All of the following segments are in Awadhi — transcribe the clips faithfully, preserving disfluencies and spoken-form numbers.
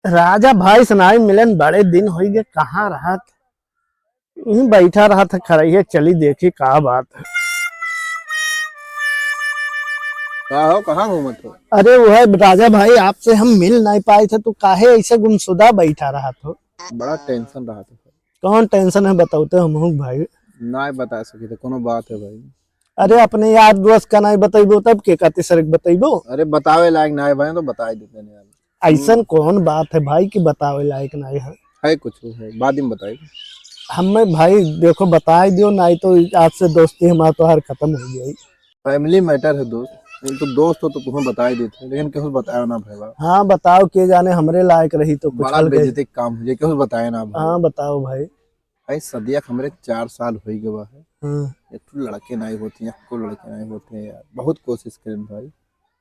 राजा भाई से नाई मिलन, बड़े दिन होई गए, कहाँ रहत? यहीं बैठा रहत है खरैया, चली देखी का बात है। का हो, कहाँ घूमत हो? अरे वो है राजा भाई, आपसे हम मिल नहीं पाए थे तो काहे ऐसे गुमशुदा बैठा रहत हो? बड़ा tension रहत है। कौन tension है बताओ तो हम भाई। नहीं बता सकी थे, कोनो बात है भाई। अरे अपने यार दोस्त का नहीं बतैबो तब के का तीसरे के बतैबो? अरे बतावे लायक नहीं भाई तो बताई देते नहीं यार। ऐसन हम्म। कौन बात है भाई कि बतावे लायक नहीं है? है कुछ है, बाद में बताई। हमें भाई देखो बताई दियो, नहीं तो आज से दोस्ती हमारा तो हर खत्म हो गई। Family matter है दोस्त, नहीं तो दोस्त हो तो तुम्हें बताई देते, लेकिन केहू बताया ना भाई बा। हाँ बताओ, के जाने हमरे लायक रही तो कुछ बड़ा हल गई। बेइज्जती के काम हो जाए, केहू बताया ना भाई। हाँ बताओ भाई। भाई सदिया के हमरे चार साल हो गवा है। हाँ। एक ठो लड़के नहीं होते हैं, एको लड़के नहीं होते हैं यार, बहुत कोशिश करें भाई।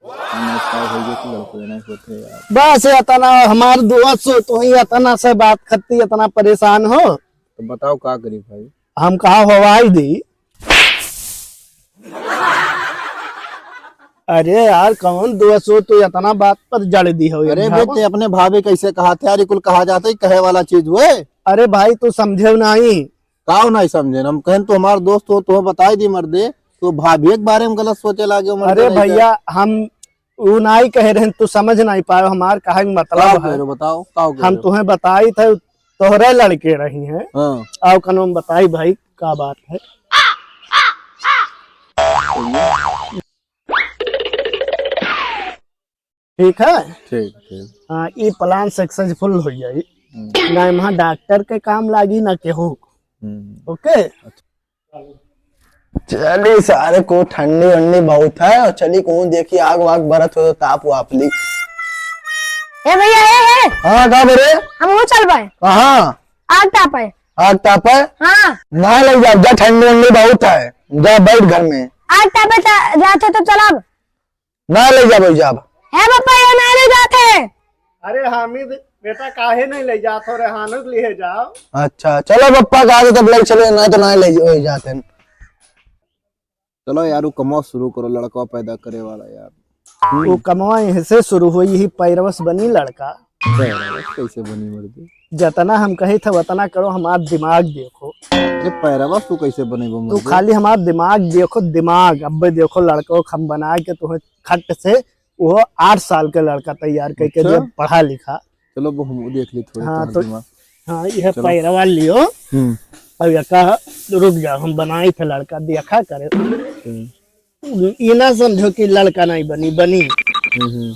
हमें ऐसा हो गया कि लड़के नहीं होते यार। बस इतना हमार दोस्त हो, तो ही इतना से बात करती, इतना परेशान हो। तो बताओ का करी भाई? हम कहा हवाई दी। अरे यार, कौन दोस्त हो, तू इतना बात पर जड़ दी हो अरे यार। बे, ते अपने भाभी कैसे कहा थे यार, ये कुल कहा जाता है, कहे वाला चीज हुए। अरे भाई, तू समझे नहीं। काव नहीं समझे? हम कहन तो हमार दोस्त हो, तो बताई दी मर्दे, तो भाभी के बारे में गलत सोचे लागे हो मर्दे अरे नहीं भैया, हम उ नाई कहे रहन, तू समझ नहीं पायो हमार कहे के मतलब का है। कह रहे हो? बताओ, का कह हम रहे हो? तुम्हें बताई थे, तोहरे लड़के रही हैं। हाँ। आओ कनो हम बताई भाई, का बात है। ठीक है? ठीक, ठीक। हाँ, ई plan successful हो जाई। हम्म। ना वहाँ डॉक्टर के काम लागी, ना केहू। हम्म। OK? अच्छा। चली सारे को ठंडी वंडी बहुत है, और चली कहूँ देखी आग वाग बरत हो तो ताप वाप ली। ए भैया, ए, ए। हाँ, का बोले? हम वो चल पाए। कहाँ? आग तापे। आग तापे? हाँ। ना ले जाओ, जा ठंडी वंडी बहुत है, जा बैठ घर में। आग तापे जा, जाते तो चलब। ना ले जाब, जाब। हे पापा, ये ना ले जाते। अरे हामिद, बेटा काहे नहीं ले जात हो रे, हामिद लिए जाओ। अच्छा, चलो पप्पा कहा तो तब ले चले, ना तो ना ले जा-, जाते। चलो यार, वो कमाओ शुरू करो, लड़का पैदा करे वाला यार। वो कमाओ यहीं से शुरू हुई, यही पैरवस बनी लड़का। कैसे बनी मर्दे? जतना हम कही थे वतना करो, हमार दिमाग देखो। अरे पैरवा तू कैसे बनेबो तू मर्दे? खाली हमार दिमाग देखो, दिमाग। अब्बे देखो लड़को हम बना के तुम्हें खट से, वो आठ साल के लड़का तैयार करके अच्छा। दिया, पढ़ा लिखा। चलो वो हम देख ली थोड़ी हाँ, तुम्हार तो, दिमाग। हाँ, यह चलो। पैरवा लियो। हम्म। अब यका रुक जाओ, हम बनाई थे लड़का, देखा करे। हम्म। ई ना समझो कि लड़का नहीं बनी, बनी। हम्म, हम्म।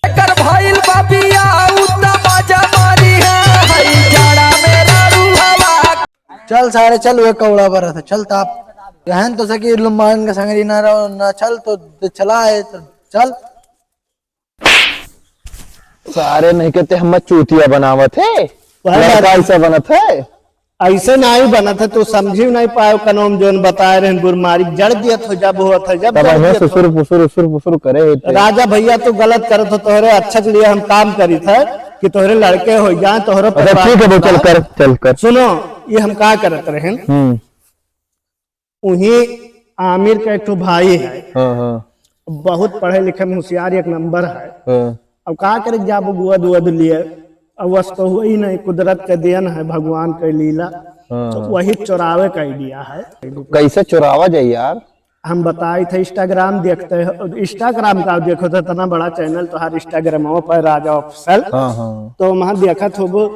एकर भइल बा बियाह, उ त मजा मारी है, हई जाड़ा में रारू हवा। चल सारे, चल, वे कौड़ा बरत है, चल ताप। कहन तो सकी लुम्बान के संगरी ना रहो, ना चल तो, तो चला है, तो चल। सारे नहीं कहते हम चूतिया बनावत है, वह लड़का बात ऐसा बनत है। ऐसे नाहीं बनत है, तू समझी नहीं पायो, कनोम जोन बताए रहे, गुरमारी जड़ दियत हो, जब होत है, जब तब जड़ हमें दियत हो। सुसुर पुसुर, उसुर पुसुर करे होते। राजा भैया, तू गलत करत हो, तोहरे अच्छा के लिए हम काम करी थे कि तोहरे लड़के हो जाए, तोहरे अच्छा, परिवार ठीक है, चल कर, चल कर। सुनो, ये हम का करत रहे? हम्म। उही आमिर का एक ठो भाई है। हाँ, हाँ। बहुत पढ़े लिखे में होशियार, एक नंबर है। हाँ। अब का करे, जाब गोद वोद लिए, अब वस तो हुई नहीं, कुदरत के देन है, भगवान के लीला। हाँ, तो हाँ। वही चोरावे का idea है। कैसे चोरावा जाए यार? हम बताई थे, Instagram देखते हो, Instagram का देखो तो इतना बड़ा channel तोहार Instagram पर राजा Official। हाँ, हाँ। तो वहाँ देखत होबो,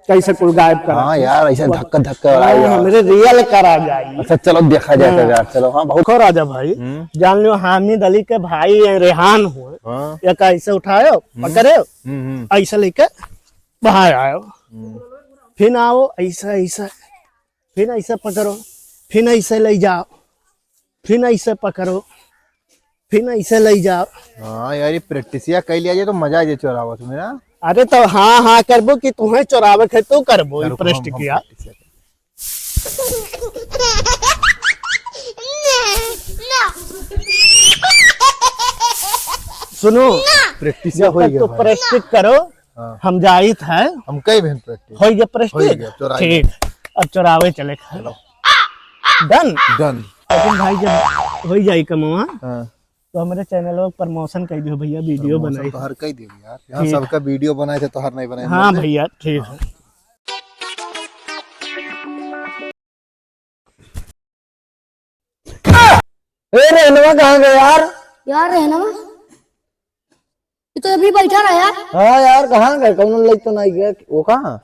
कैसे कुल गायब करा हाँ थे। यार, ऐसे वो धक्का धक्का हाँ, वाला यार। हमरे real करा जाई। अच्छा, चलो देखा जाए हाँ। यार, चलो, हाँ, बहुत देखो राजा भाई, हम्म। जान लो हामिद अली के भाई ये रेहान हुए, हाँ। ये कैसे उठायो, हम्म। पकड़े, हम्म, हम्म। ऐसे लेके बाहर आयो, हम्म। फिर आओ ऐसा, ऐसा, फिर ऐसे पकड़ो, फिर ऐसे ले जाओ, फिर ऐसे पकड़ो, फिर ऐसे ले जाओ। हाँ यार, ये practice या कर लिया जाए तो मजा आ जाए चोरावत में ना। अरे तो हाँ, हाँ करबो कि तुम्हें चोरावे के तो करबो, ये यार, practice हम, हम किया। Practice या करें। सुनो, practice जब हो तक गया तू भाई। Practice करो, हाँ। हम जाइत है। हम कई बहन practice। हो गया practice? हो गया, चोराई। ठीक, अब चोरावे चले। चलो। Done? Done। लेकिन भाई, जब हो जाई कमवा, हाँ। तो हमरे channel पर promotion कर दियो भैया, video promotion बनाई। तो हर कई दियो यार, यहाँ ठीक। सबका video बनाए थे तो हर नहीं बनाए हाँ मिलते। भैया, ठीक है। ए, रहनवा कहाँ गए यार? यार, रहनवा? ये तो अभी बैठा रहा यार। हाँ यार, कहाँ गए? कौन लग तो नहीं गए? वो कहाँ?